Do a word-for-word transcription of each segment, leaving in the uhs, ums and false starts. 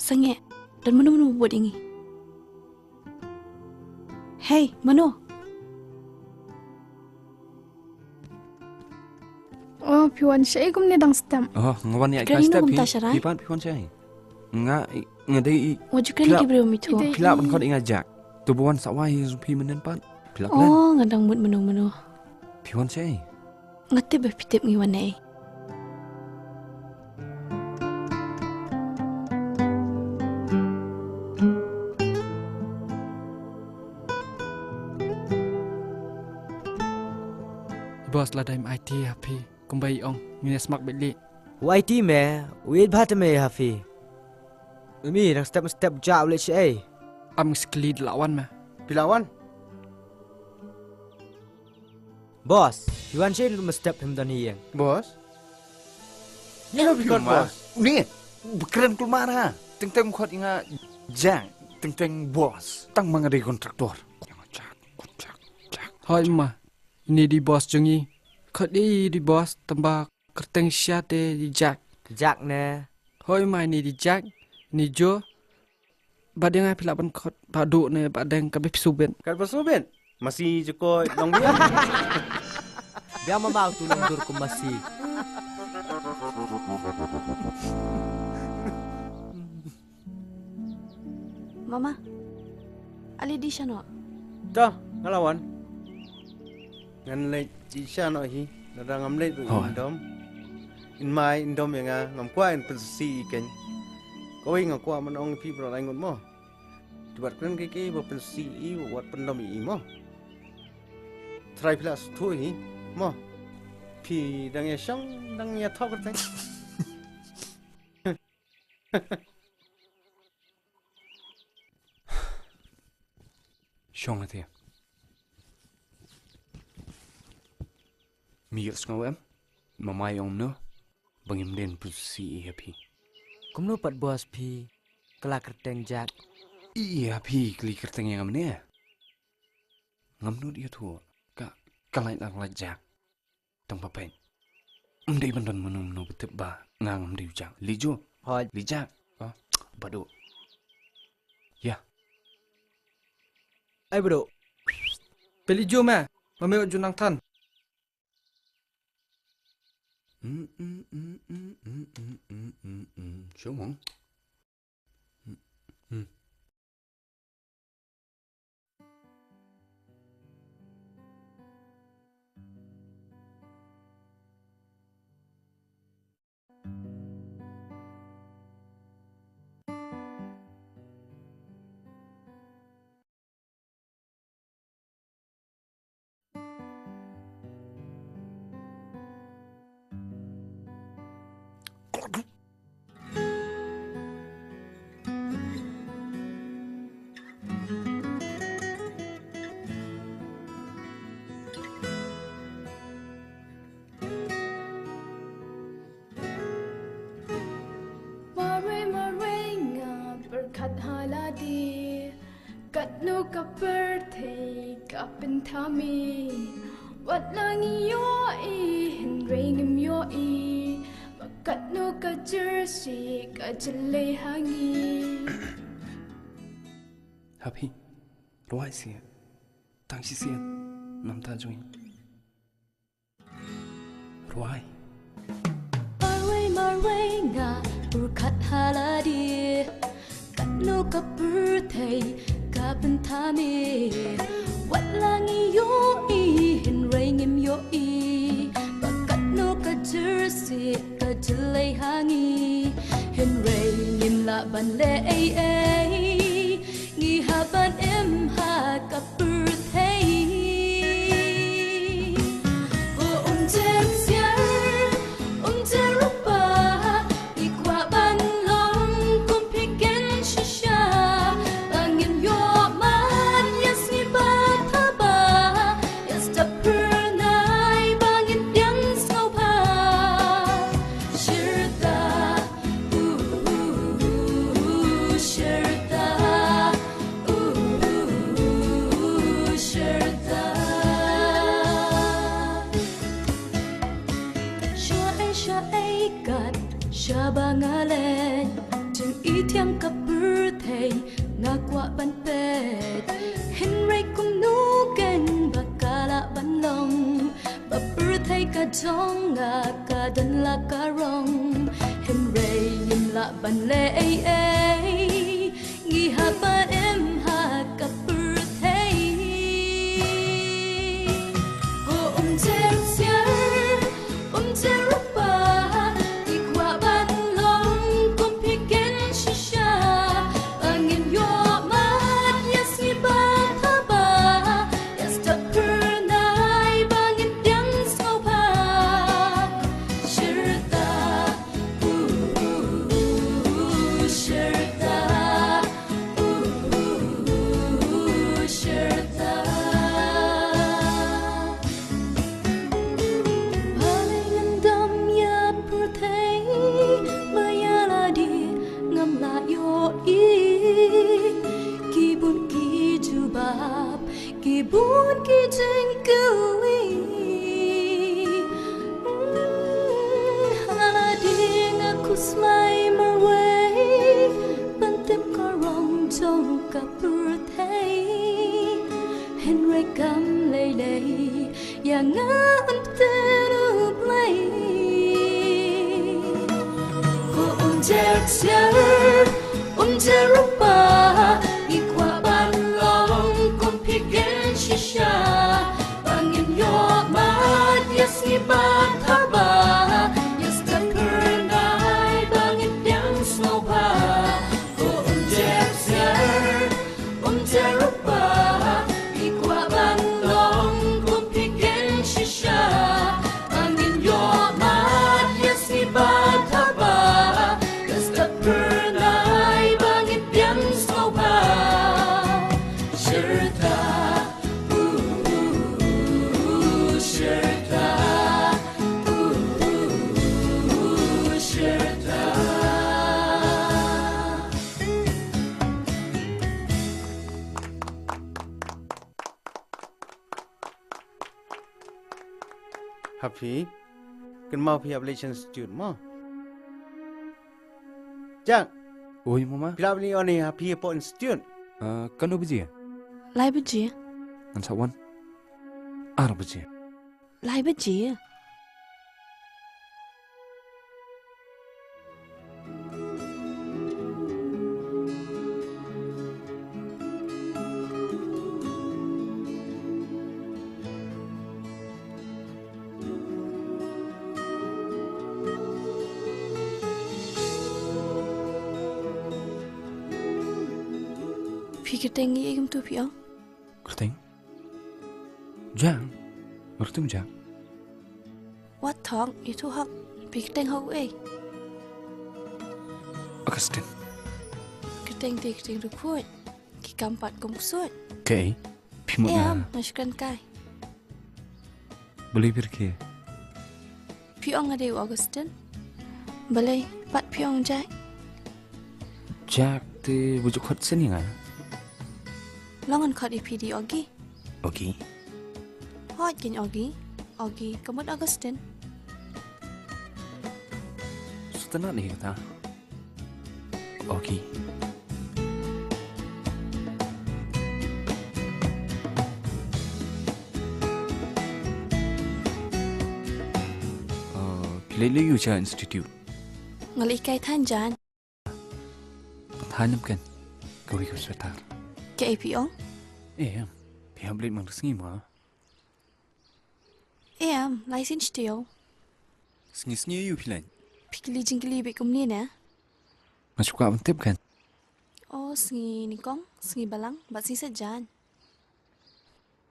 Sangeh. Don mano mano ba bud ïa ngi. Hei, mano? Oh, phi wan shaei kumne dang step? Oh, nga wan ïa kai step phi. Phi pat phi wan shaei? Nga, nga dei i. Wat ju kren ïa ki briew mithuh. Phi lah ban khot ïa nga Jack. To ba wan sawai ïa phi mynnin pat. Phi lah kren. Oh, nga dang mut mano mano. Phi wan shaei? Nga tip ba phi tip ngi wan ei. Boss, lada im aiti ha phi kumba i ong, ngin ïa smak beit lei. U aiti me, u ïeit bha te me ha phi. Umi, dang step step ja u leit shaei. Am skli la wan me. Phi la wan? Boss, phi wan shin kum step him don hi ïeng. Boss? Hello, phi wan boss. Ni, ba kren kulmar ha. Teng teng khot ïa nga Jack, teng teng boss. Tang ma nga dei kontraktor. Jack, Jack, Jack. Hoi ma, ini dei boss jong ngi. Khot ïa i dei boss, tang ba kyrteng sha te dei Jack. Jack ne. Hoi ma, ini dei Jack, ini Joe. Ba dang ai phi lah ban khot ba duh ne ba dang ka ba phi subit. Ka ba subit. Masi jukoi nong biang. Biang ma mau tu nong dur kum masi. Mama, ale di shano? Ta, nga la wan. Ngan leit sha noh hi, lada ngam leit ba in dom. In mai in dom ïa nga, ngam kwah in pynsih i keiñ. Kawei nga kwah ban ong ïa phi ba la ngut mo. Te wat kren kiei kiei ba pynsih i, wat pyndom i mo. Trai phi la sngewthuh hi mo. Phi dang ïa shong, dang ïa thok kyrteng. Shong la te. Mi ïohsngew em? Mama i ong kumno? Ba ngim dei ban pynsih ïa phi. Kumno pat boss phi? Ka la kyrteng Jack. Ïa phi kylli kyrteng ïa nga mynne? Ngam nud ïathuh. Ka, ka lait la ka lait Jack. Tang ba peit. Ym dei ban don mano mano ba tip ba nga ngam dei u Jack. Li Jo. Hoi. Li Jack. Ah, Badu. Ïa. Ai Badu. Peit li Jo me. Ma me ju nang than. Mm, mm, mm. Shu mong. Mm, mm. Marwei marwei nga pyrkhat ha lade. Katno ka pyrthei ka pynthame. Wat la ngi ïohi hynrei ngim ïohi ba katno ka jyrsieh ka jyllei ha ngi. Ha phi, rwai seh. Tang shisien, namar jong ngi. Rwai. Marwei marwei nga pyrkhat ha lade. Katno ka pyrthei ka pynthame. Wat la ngi ïohi hynrei ngim ïohi ba katno ka jyrsieh ka jyllei ha ngi. Hynrei ngim lah ban leh ei ei. Ngi hap ban im ha ka pyrthei. Ko um jer siar, um jer rupa, i kwah ban long kum phi ken shisha. Ba ngin ïoh man ïa sngi ba thaba, ïa step phyrnai ba ngin pdiang sngewbha. Shirta, ooh, shirta, ooh, shirta. Shaei shaei kat shaba nga leit. I thiang ka pyrthei nga kwah ban peit, hynrei kumno keiñ ba ka lah ban long, ba pyrthei ka jong nga ka don la ka rong, hynrei ngim lah ban leh ei ei, ngi hap ban im ha ka pyrthei. Ko um jer siar, um jer rupa, i kwah ban long kum phi keiñ shisha. Ba ngin ïoh mad ïa sngi ba thaba, ïa step phyrnai ba ngin pdiang sngewbha. Shirta, ooh, shirta, ooh, shirta. Balei ngan dam ïa pyrthei, ba ïa lade ngam lah ïohi. Ki bun ki jubab, ki bun ki jingkylli. Hmm, ha lade nga khuslai marwei ban tip ka rong jong ka pyrthei. Hynrei kam lei lei ïa nga, Kynthei U Blei. Ko um jer siar, um jer rupa, i kwah ban long kum phi keiñ shisha. Ba ngin ïoh mad ïa sngi ba thaba, ïa step phyrnai ba ngin pdiang sngewbha. Ko um jer siar, um jer rupa, i kwah ban long kum phi keiñ shisha. Ba ngin ïoh mad ïa sngi ba thaba, ïa step phyrnai ba ngin pdiang sngewbha. Shirta, ooh, shirta, ooh, shirta. Ha phi, kynmaw phi hap leit sha institute mo. Jack. Oi, mama. Phi lah ban ïoh ne ha phi hapoh institute? Ah, katno baje? Lai baje. Ngan sa wan. Ar baje. Lai baje. Phi kyrteng ei kumto phi ong? Kyrteng? Jang. Kyrteng Jang. Wat thok, ïathuh hok. Phi kyrteng hok ei? Augustine. Kyrteng te kyrteng riewkhuid. Ki kam pat kum ksuid. Kaei? Phi mut nga? Em, nga shu kren kai. Balei phi rkhie? Phi ong nga dei u Augustine. Balei pat phi ong Jack? Jack te ba ju khot sien ïa nga. Long ngan khot ïa phi da Augie. Augie. Hooid keiñ Augie. Augie ka mut Augustine. Sngewtynnat hi kata. Augie. Uh, phi leit lei aiu sha institute? Nga leit kai thaiñ jaiñ. Thaiñ em ken? Ka ri ka sweater. Kaei phi ong? Em, phi hap leit man ka sngi ma. Em, lai sien shtiew. Sngi sngi aiu phi leit? Phi kylli jingkylli beit kumne ne? Nga shu kwah ban tip ken. O, sngi nyngkong, sngi balang, bad sngi saitjaiñ.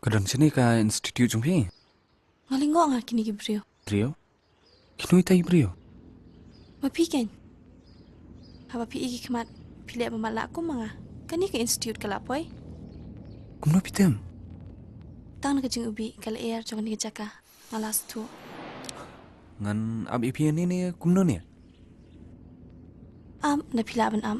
Ka don shane ka institute jong phi? Nga lyngngoh nga kine ki briew. Briew? Kino kita ki briew? Ma phi ken. Haba phi i ki khmat phi leh ba matlah kum ma nga. Kane ka institute ka la poi. Kumno phi tip? Tang na ka jingïohi ka lyer jong kane ka jaka. Nga la sngewthuh. Ngan ap ïa phi ïa ne ne kumno ne? Ap, da phi lah ban ap.